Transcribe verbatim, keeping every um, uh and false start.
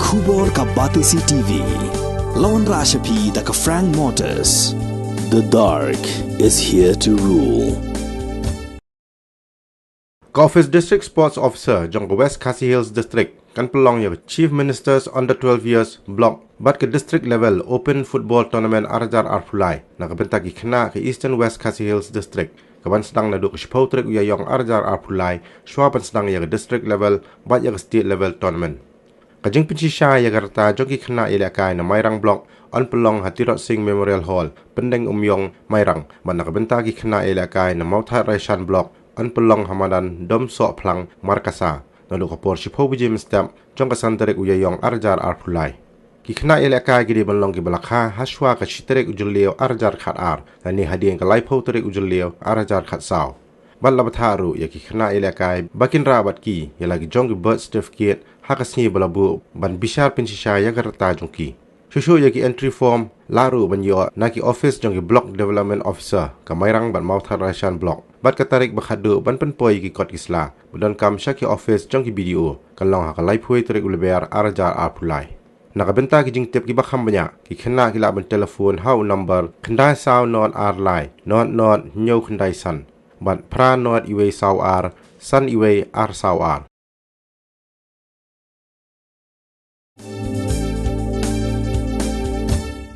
Khubor ka Batesi T V. Lawan Rashapi da ka Frank Motors. The dark is here to rule. Ka Office District Sports Officer jong ka West Khasi Hills District kan pynlong ïa ka Chief Minister's Under twelve Years Block bad ka District Level Open Football Tournament ar hajar arphew lai na ka bynta ki khynnah ka Eastern West Khasi Hills District, ka ban sdang naduh ka shiphew tarik u Ïaïong ar hajar arphew lai, shwa ban sdang ïa ka District Level bad ïa ka State Level Tournament. Ka jingpynshisha ïa ka rta jong ki khynnah ïalehkai na Mairang Block yn pynlong ha Tirot Sing Memorial Hall, Pyndeng Umïong, Mairang, bad na ka bynta ki khynnah ïalehkai na Mawthadraishan Block yn pynlong ha madan Domsohphlang, Markasa, naduh ka por shiphew baje mynstep jong ka san tarik u Ïaïong ar hajar arphew lai. Ki khynnah ïalehkai ki dei ban long kiba la kha hashwa ka shi tarik u Jylliew ar hajar khatar, lane hadien ka laiphew tarik u Jylliew ar hajar khatsaw. Bad la bthah ruh ïa ki khynnah ïalehkai ba kin rah bad ki ïa la ki jong ki birth certificate ha ka sngi ba la buh ban bishar pynshisha ïa ka rta jong ki. Shuh shuh ïa ki entry form lah ruh ban ïoh na ki office jong ki Block Development Officer ka Mairang bad Mawthadraishan Block, bad ka tarik ba khadduh ban pynpoi ïa ki kot ki sla ba donkam sha ki office jong ki B D O kan long ha ka laiphew tarik u Lber ar hajar arphew lai. Na ka bynta ki jingtip kiba kham bniah, ki khynnah ki lah ban telephone ha u number khyndai saw nod ar lai nod nod hynñiew khyndai san bad phra nod iwei saw ar san iwei ar saw ar.